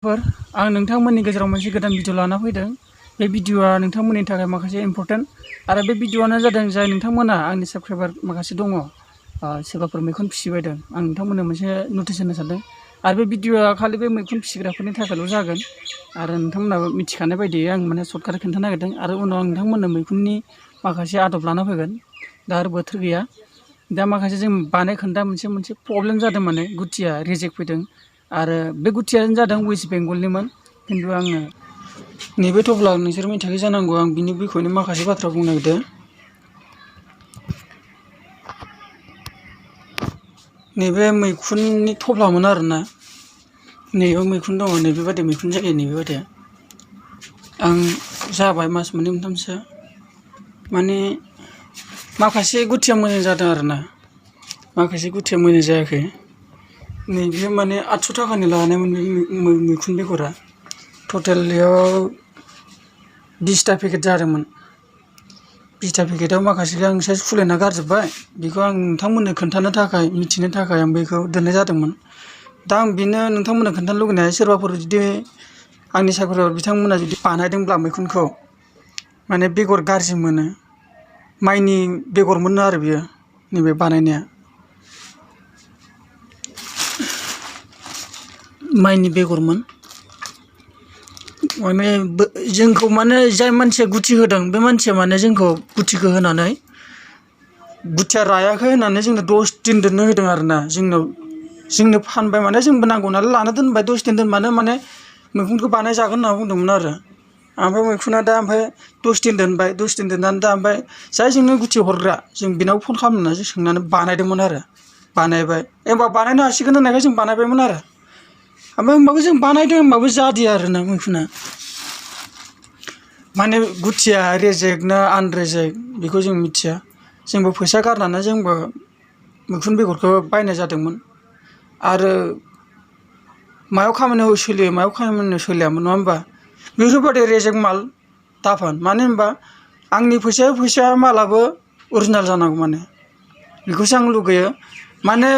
आं नोंथांमोननि गेजेराव मोनसे गोदान भिडिअ लाना फैदों। बे भिडिअआ नोंथांमोननि थाखाय माखासे इम्पर्टेन्ट आरो बे भिडिअआनो जादों जाय नोंथांमोना आंनि साबस्क्राइबार माखासे दङ सोरबाफोर मैखुन फिसिबायदों आं नोंथांमोननो मोनसे नटिस होनो सानदों आरो बे भिडिअआ खालि बे मैखुन फिसिग्राफोरनि थाखायल' जागोन आरो नोंथांमोनाबो मिथिखानाय बायदियै आं माने सर्टकाट खोन्थानो नागिरदों आरो उनाव आं नोंथांमोननो मैखुननि माखासे आदब लाना फैगोन। दा आरो बोथोर गैया, दा माखासे जों बानाय खोन्दा मोनसे प्रब्लेम जादों, माने गुथिया रिजेक्ट फैदों आरो बे गुथियानो जादों वेस्ट बेंगलनिमोन। खिन्थु आङो नैबे थफ्ला नोंसोर मिथियाखै जानांगौ, आं बिनि बिखयनो माखासे बाथ्रा बुंनो नागिरदों। नैबे मैखुननि थफ्लामोन आरोना, नैबे मैखुन दङ, नैबेबायदि मैखुन जायो, नैबेबायदि आं जाबाय मास मोननै मोनथामसो, माने माखासे गुथिया मोजां जादों आरोना, माखासे गुथिया मोजां जायाखै। नैबे माने 800 थाखानि लानायमोन मैखुन बेगरा, टटेल बेयाव 20टा पेकेट जादोंमोन। 20टा पेकेटाव माखासेखौ आं साइज खुलायना गारजोब्बाय। बेखौ आं नोंथांमोननो खोन्थानो थाखाय, मिथिनो थाखाय आं बेखौ दोननाय जादोंमोन। दा आं बेनो नोंथांमोननो खोन्थानो लुगैनाय, सोरबाफोर जुदि आंनि साख्रियाव बिथांमोना जुदि बानायदोंब्ला मैखुनखौ, माने बेगर गाज्रि मोनो, माइनि बेगर मोनो आरो बियो, नैबे बानायनाया माइनि बेगरमोन। माने जोंखौ माने जाय मानसिया गुथि होदों बे मानसिया माने जोंखौ गुथिखौ होनानै गुथिया रायाखै होननानै जोंनो 10 दिन दोननो होदों आरोना। जोंनो फानबाय, माने जोंबो नांगौ नालाय लाना दोनबाय, 10 दिन दोनबानो माने मैखुनखौ बानायजागोन होनना बुंदोंमोन आरो। ओमफ्राय मैखुना दा ओमफ्राय 10 दिन दोनबाय, 10 दिन दोननानै दा ओमफ्राय जाय जोंनो गुथि हरग्रा, जों बेनाव फन खालामनानै सोंनानै बानायदोंमोन आरो। बानायबाय, एबा बानायनो हासिगोन होननायखाय जों बानायबायमोन आरो। ओमफ्राय होमबाबो जों बानायदों, होमबाबो जादिया आरोना मैखुना। माने गुथिया रेजेक्ट ना आनरेजेक्ट बेखौ जों मिथिया। जोंबो फैसा गारनानै जोंबो मैखुन बेगरखौ बायनाय जादोंमोन आरो मायाव खामानियाव सोलियो, मायाव खामानियाव सोलियामोन, नङा होमबा? बेफोरबायदि रेजेक्ट माल दाफान। मानो होनबा आंनि फैसा मालाबो अरिजिनेल जानांगौ, माने बेखौसो आं लुगैयो। माने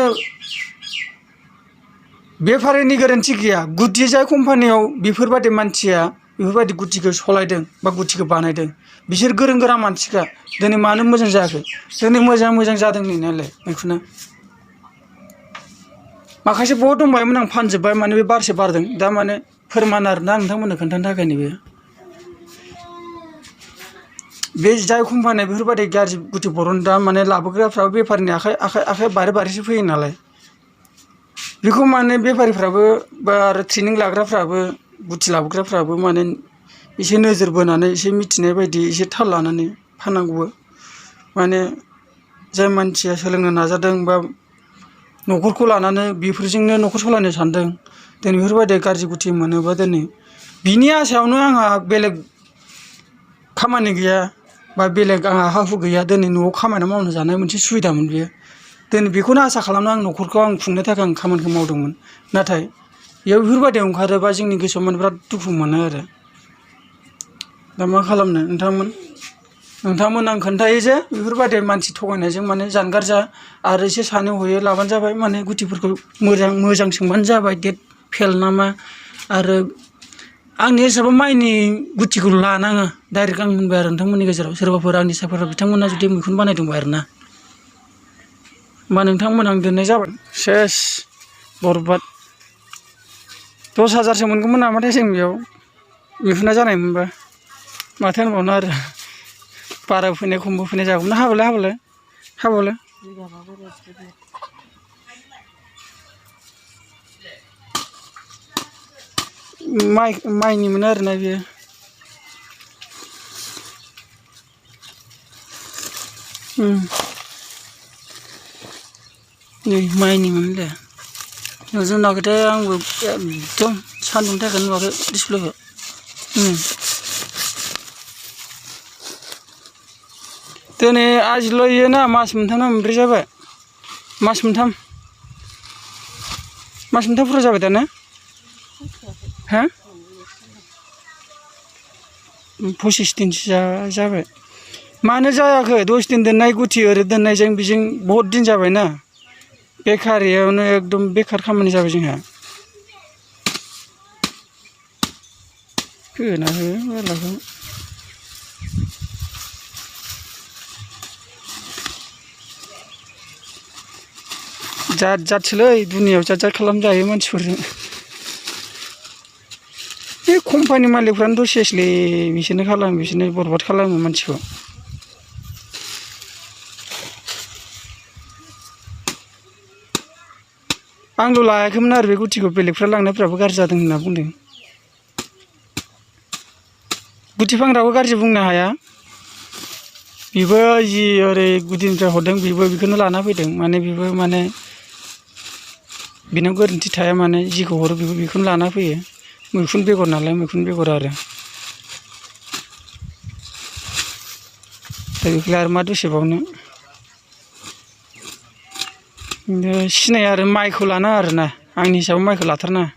बेफारिनि गोरोन्थि गैया, गुदि जाय कम्पानियाव बेफोरबायदि मानसिया बेफोरबायदि गुथिखौ सलायदों बा गुथिखौ बानायदों, बिसोर गोरों गोरा मानसिखा। दिनै मानो मोजां जायाखै? दिनै मोजां जादों नालाय मैखुना। माखासे बहुत दंबायोमोन, आं फानजोब्बाय, माने बे बारसे बारदों दा, माने फोरमान आरोना नोंथांमोननो खोन्थानो थाखाय। नैबे बे जाय कम्पानिया बेफोरबायदि गाज्रि गुथि बरनदा, माने लाबोग्राफ्राबो बेफारिनि आखाइ बारे फैयो नालाय, बेखौ माने बेफारिफ्राबो बा आरो ट्रेनिं लाग्राफ्राबो, गुथि लाबोग्राफ्राबो माने एसे नोजोर बोनानै, एसे मिथिनाय बायदि एसे थाल लानानै फाननांगौबो। माने जाय मानसिया सोलोंनो नाजादों बा न'खरखौ लानानै बेफोरजोंनो न'खर सालायनो सानदों, दिनै बेफोरबायदि गाज्रि गुथि मोनोबा, दिनै बिनि आसायावनो आंहा बेलेग खामानि गैया बा बेलेग आंहा हा हु गैया, दिनै न'आव खामानि मावनो जानाय मोनसे सुबिदामोन बियो। दिनै बेखौनो आसा खालामना आं न'खरखौ आं खुंनो थाखाय आं खामानिखौ मावदोंमोन। नाथाय बेयाव बेफोरबायदि ओंखारोबा जोंनि गोसोआव माने बिराद दुखु मोनो आरो। दा मा खालामनो नोंथांमोन आं खोन्थायो जे बेफोरबायदि मानसि थगायनायजों माने जानगार जा, आरो एसे सानै हयै लाबानो जाबाय। माने गुथिफोरखौ मोजां सोंबानो जाबाय, डेट फेल नामा। आरो आंनि हिसाबाव माइनि गुथिखौ लानाङा डाइरेक्ट, आं होनबाय आरो नोंथांमोननि गेजेराव सोरबाफोर आंनि साफारफोर बिथांमोना जुदि मैखुन बानायदोंबा आरोना, होमबा नोंथांमोन आं दोननाय जाबाय, सेस बरबाद। 10,000सो मोनगौमोन नामाथाय जों बेयाव मैखुना जानायमोनबा, माथो होनबावनो आरो। बारा फैनाय खमबो फैनाय जागौमोन। हाबालाय माइनिमोन आरोना बेयो। नै माइनिमोन दे। जों नागिरदों, आंबो एकदम सान्दुंनि थाखायनो नुवाखै डिसप्लेखौ। दिनै आजिल' इयो ना, मास मोनथाम ना मोनब्रै जाबाय। मास मोनथामफोर जाबाय दा ने? हा 25 दिनसो जाबाय। मानो जायाखै? 10 दिन दोननाय गुथि ओरै दोननायजों बेजों बहुत दिन जाबायना। बेखारियावनो एकदम बेखार खामानि जाबाय जोंहा। होना हो मेरलाखौ जात जातसोलै दुनियाव जात जात खालामजायो मानसिफोरजों बे कम्पानि मालिकफ्रानो दसेसलै बिसोरनो खालामो बिसोरनो बरबाद खालामो मानसिखौ आंल' लायाखैमोन आरो बे गुटिखौ बेलेगफ्रा लांनायफ्राबो गाज्रि जादों होनना बुंदों गुटि फानग्राखौ गाज्रि बुंनो हाया बेबो जि ओरै गुदिनिफ्राय हरदों बेबो बेखौनो लाना फैदों माने बेबो माने बेनाव गोरोन्थि थाया माने जिखौ हरो बेबो बेखौनो लाना फैयो मैखुन बेगर नालाय मैखुन बेगर आरो दा बेखौलाय आरो मा दसेबावनो सिनाया आरो माइखौ लानाङा आरोना आंनि हिसाबाव माइखौ लाथारनाङा